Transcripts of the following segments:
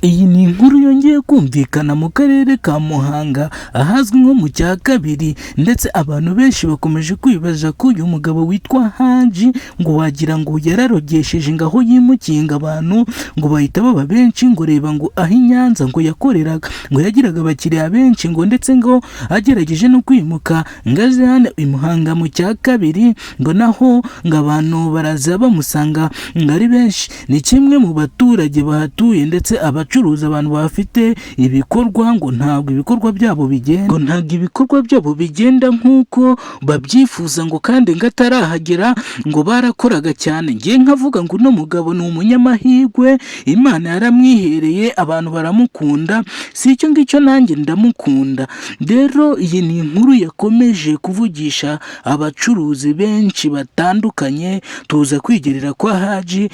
Iyi ni inkuru yongeye kumvikana mu karere ka Muhanga ahazwi nko mu cya kabiri, ndetse abantu benshi bakomeje kwibaza ko uyu mugabo witwa Haji ngo wagira ngo yararogesheje, ngo aho yimukiye ngo abantu ngo bahita baba benshi, ngo reba ngo aho i Nyanza ngo yakoreraga ngo yagiraga abakiriya benshi, ngo ndetse ngo agerageje no kwimuka ngo aze hano i Muhanga mu cya kabiri, ngo naho ngo abantu baraza bamusanga ngo ari benshi. Ni kimwe mu baturage bahatuye ndetse abacuruzi, abantu bafite ibikorwa, ngo ntabwo ibikorwa byabo bigenda, ngo ntabwo ibikorwa byabo bigenda nk'uko babyifuza, ngo kandi ngo atarahagera ngo barakoraga cyane. Ngiye nkavuga ngo uno mugabo ni umunyamahirwe, Imana yaramwihereye, abantu baramukunda, si icyo ngicyo, nanjye ndamukunda. Rero iyi ni inkuru yakomeje kuvugisha abacuruzi benshi batandukanye. Tuza kwigerera kwa Haji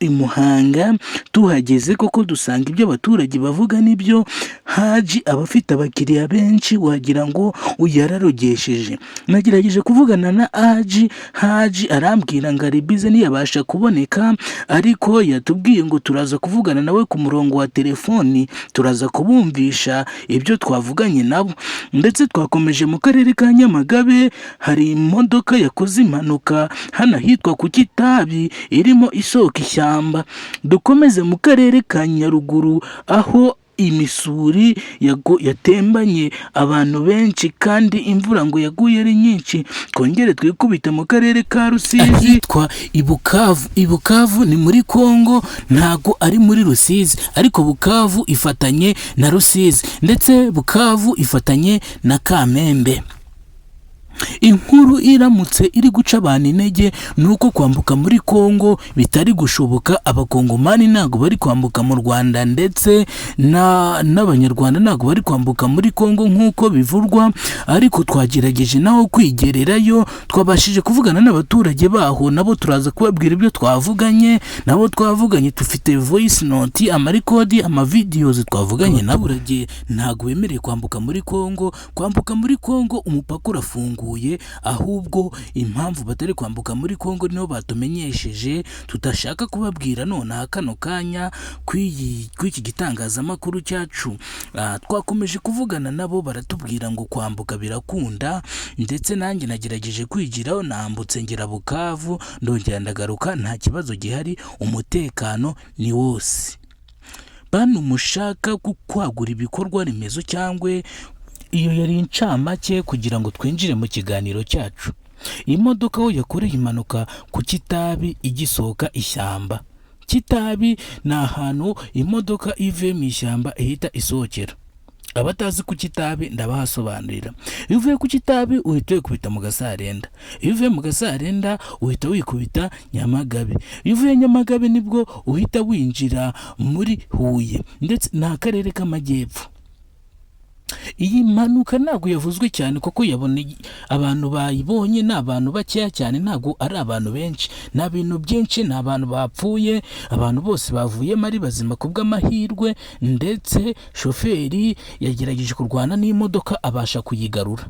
i Muhanga, tuhageze koko dusanga ibyo abaturage bavuga nibyo. Haji aba afite abakiriya benshi, wagira ngo yararogesheje. Nagerageje kuvugana na Haji, Haji arambwira ngo ari busy, ntiyabasha kuboneka, ariko yatubwiye ngo turaza kuvugana nawe ku murongo wa telefoni, turaza kubumvisha ibyo twavuganye nabo. Ndetse twakomeje mu karere ka Nyamagabe, hari imodoka yakoze impanuka hano ahitwa ku Kitabi irimo isohoka ishyamba. Dukomeze mu karere ka Nyaruguru, aho imisuri yatembanye abantu benshi kandi imvura ngo yaguye ari nyinshi. Twongere twikubite mu karere ka Rusizi ahitwa i Bukavu. I Bukavu ni muri Kongo, ntago ari muri Rusizi, ariko Bukavu ifatanye na Rusizi, ndetse Bukavu ifatanye na Kamembe. Inkuru iramutse iri guca abantu intege ni uko kwambuka muri Kongo bitari gushoboka. Abakongomani ntabwo bari kwambuka mu Rwanda, ndetse n'Abanyarwanda ntabwo bari kwambuka muri Kongo nk'uko bivurwa. Ariko twagerageje naho kwigererayo, twabashije kuvugana n'abaturage baho, nabo turaza kubabwira ibyo twavuganye nabo. Twavuganye, dufite voice note, amarecord, amavideos twavuganye nabo. Abaturage ntabwo bemerewe kwambuka muri Kongo. Kwambuka muri Kongo umupaka urafunguye, ahubwo impamvu batari kwambuka muri Kongo niho batumenyesheje, tudashaka kubabwira nonaha kano kanya kw'iki gitangazamakuru cyacu. Twakomeje kuvugana nabo, baratubwira ngo kwambuka birakunda, ndetse nanjye nagerageje kwigiraho, nambutse ngera Bukavu, ndongera ndagaruka, nta kibazo gihari, umutekano ni wose. Bantu mushaka kwagura ibikorwa remezo cyangwa, iyo yari incamake kugira ngo twinjire mu kiganiro cyacu. Imodoka aho yakoreye impanuka ku Kitabi igisohoka ishyamba. Kitabi ni ahantu imodoka ivuye mu ishyamba ihita isohokera. Abatazi ku Kitabi ndabahasobanurira. Iyo uvuye ku Kitabi uhita wikubita mu Gasarenda, iyo uvuye mu Gasarenda uhita wikubita Nyamagabe, iyo uvuye Nyamagabe nibwo uhita winjira muri Huye, ndetse ni akarere k'amajyepfo. Iyi mpanuka ntabwo yavuzwe cyane kuko yabona abantu bayibonye ni abantu bakeya cyane, ntabwo ari abantu benshi. Nta bintu byinshi, ni abantu bapfuye, abantu bose bavuyemo ari bazima ku bw'amahirwe, ndetse shoferi yagerageje kurwana n'imodoka abasha kuyigarura.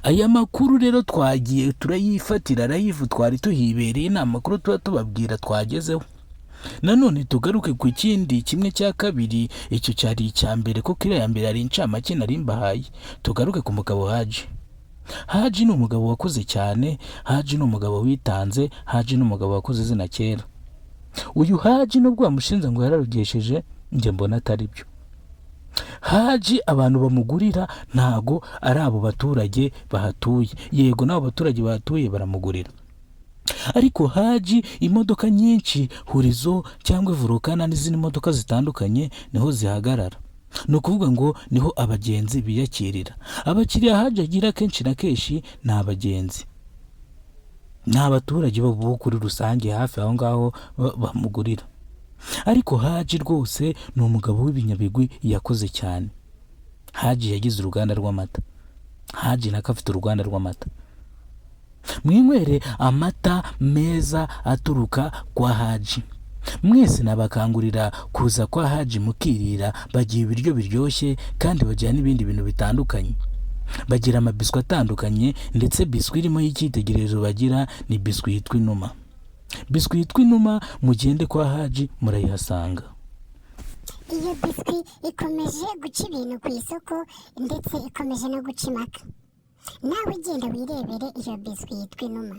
Aya makuru rero twagiye turayifatira live, twari tuhibereye, ni amakuru tuba tubabwira twagezeho. Nanone tugaruke ku kindi kimwe cya kabiri, icyo cyari icya mbere kuko iriya mbere ari incamake nari mbahaye. Tugaruke ku mugabo Haji. Haji ni umugabo wakoze cyane, Haji ni umugabo witanze, Haji ni umugabo wakoze izina kera. Uyu Haji nubwo bamushinze ngo yararugesheje, njye mbona atari byo. Haji abantu bamugurira ntago ari abo baturage bahatuye. Yego, n'abo baturage bahatuye baramugurira, ariko Haji imodoka nyinshi, Horizo cyangwa Volcano n'izindi modoka zitandukanye, niho zihagarara. Ni ukuvuga ngo niho abagenzi biyakirira. Abakiriya Haji agira kenshi na kenshi ni abagenzi, ni abaturage bo kuri rusange hafi aho ngaho bamugurira. Ariko Haji rwose ni umugabo w'ibinyabigwi, yakoze cyane. Haji yagize uruganda rw'amata, Haji nako afite uruganda rw'amata. Mwinywere amata meza aturuka kwa Haji. Mwese nabakangurira kuza kwa Haji mukirira. Bagira ibiryo biryoshye kandi bagira n'ibindi bintu bitandukanye, bagira amabiswi atandukanye, ndetse biswi irimo y'icyitegererezo bagira ni biswi yitwa Inuma. Biswi yitwa Inuma, mugende kwa Haji murayihasanga. Iyo biswi ikomeje guca ibintu ku isoko, ndetse ikomeje no guca impaka. Nawe genda wirebere iyo biswi yitwa inuma.